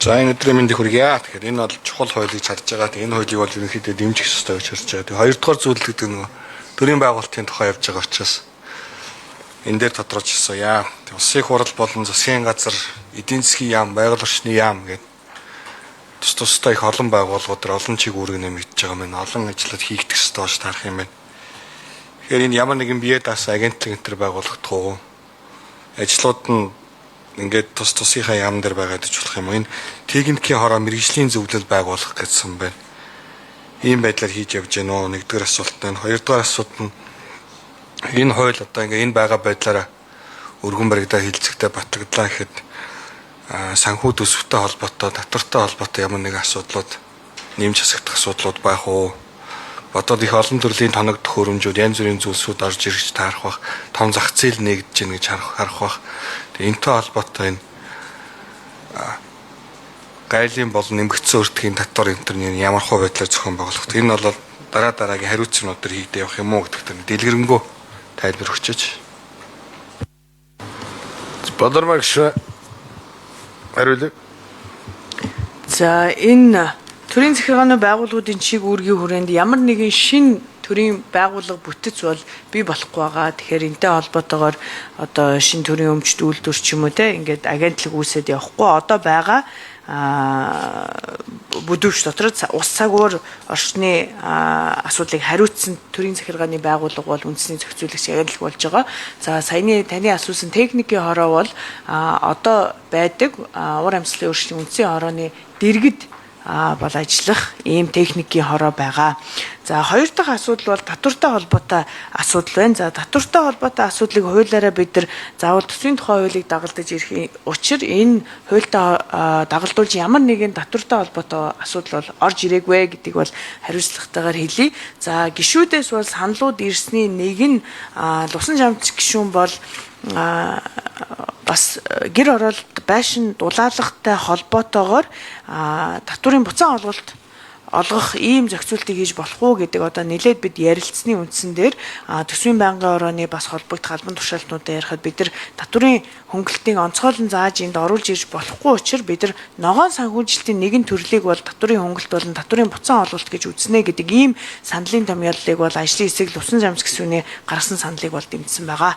За, энэ өдрийн мэндийг хүргье. Тэгэхээр энэ бол чухал хуулийг харж байгаа. Тэгээ энэ хуулийг бол ерөнхийдөө дэмжих ёстой гэж харж байгаа. Тэгээ хоёрдугаар зүйл гэдэг нөгөө төрийн байгуулалтын тухай явж байгаа учраас энэ дээр тодорхойлж асууя. Тэгээ улсын хурал болон засгийн газар, эдийн засгийн яам, байгаль орчны яам гэдэг тус тусдаа их олон байгууллагууд дээр олон чиг үүрэг нэмэгдэж байгаа юм байна. Олон ажлууд хийгдэх ёстой болж таарах юм байна. Тэгэхээр энэ ямар нэгэн бие даасан агентлаг энэ төр байгуулагдах уу? Ажлууд нь ингээд тус тусынхаа яам дээр байгаа гэж болох юм уу? Энэ техникийн хороо мэргэжлийн зөвлөл байгуулах гэсэн байна. Ийм байдлаар хийж явж гэнэ үү? Нэгдүгээр асуулт нь. Хоёрдугаар асуулт нь энэ хууль одоо ингээ энэ байгаа байдлаараа өргөн баригдаа хилцэгтэй батлагдлаа гэхэд санхүү төсөвтэй холбоотой, татвартай холбоотой ямар нэгэн асуудлууд нэмж хасагдах асуудлууд байх уу? Бодоод их олон төрлийн тоног төхөөрөмжүүд, янз бүрийн зүйлсүүд орж ирж таарах бах, том зах зээл нээгдэж гэнэ гэж харах бах. Тэгээ энэтэй холбоотой энэ гайлын болон нэмэгдсэн өртгийн татвар энэ төр ямар хуу байдлаар зохион байгуулах. Энэ бол дараа дараагийн хариуцлагууд төр хийгдээ явах юм уу гэдэг төр дэлгэрэнгүй тайлбар өгчөөч. Болормаа гишүүн хариулъя. За, энэ төрийн захиргааны байгууллагуудын чиг үүргийн хүрээнд ямар нэгэн шинэ төрийн байгууллага бүтэц бол бий болохгүй байгаа. Тэгэхээр энэтэй холбоотойгоор одоо шинэ төрийн өмчт үйлдвэр ч юм уу те ингээд агентлаг үүсээд явахгүй, одоо байгаа бүдүүч дотор ус цагуур орчны асуудлыг хариуцсан төрийн захиргааны байгууллага бол үндэсний зохицуулагч агентлаг болж байгаа. За, саяны таны асуусан техникийн хороо бол одоо байдаг уур амьсгалын өөрчлөлтийн үндсэн хорооны дэргэд бол ажиллах ийм техникийн хороо байгаа. За, хоёр дахь асуудал бол татвартай холбоотой асуудал байна. За, татвартай холбоотой асуудлыг хуулиараа бид нар заавал төсвийн тухай хуулийг дагалдаж ирэх учир энэ хуультай дагалдуулж ямар нэгэн татвартай холбоотой асуудал бол орж ирээгүй гэдгийг бол хариуцлагатайгаар хэлье. За, гишүүдээс бол саналууд ирсний нэг нь Лусан жамц гишүүн бол бас гэр хороолт байшин дулаалгатай холбоотойгоор татварын буцаан олголт олгох ийм зохицуултыг хийж болох уу гэдэг одоо нэлээд бид ярилцсны үндсэн дээр төсвийн байнгын орооны бас холбогдох албан тушаалтнуудаа ярихад бид нар татварын хөнгөлтийн онцгойлон зааж энд оруулж ирж болохгүй учраас бид нар ногоон санхүүжилтийн нэгэн төрлийг бол татварын хөнгөлт болон татварын буцаан олголт гэж үзнэ гэдэг ийм саналын томьёоллыг бол ажлын хэсэг Лувсан жамц гишүүний гаргасан саналыг бол дэмжсэн байгаа.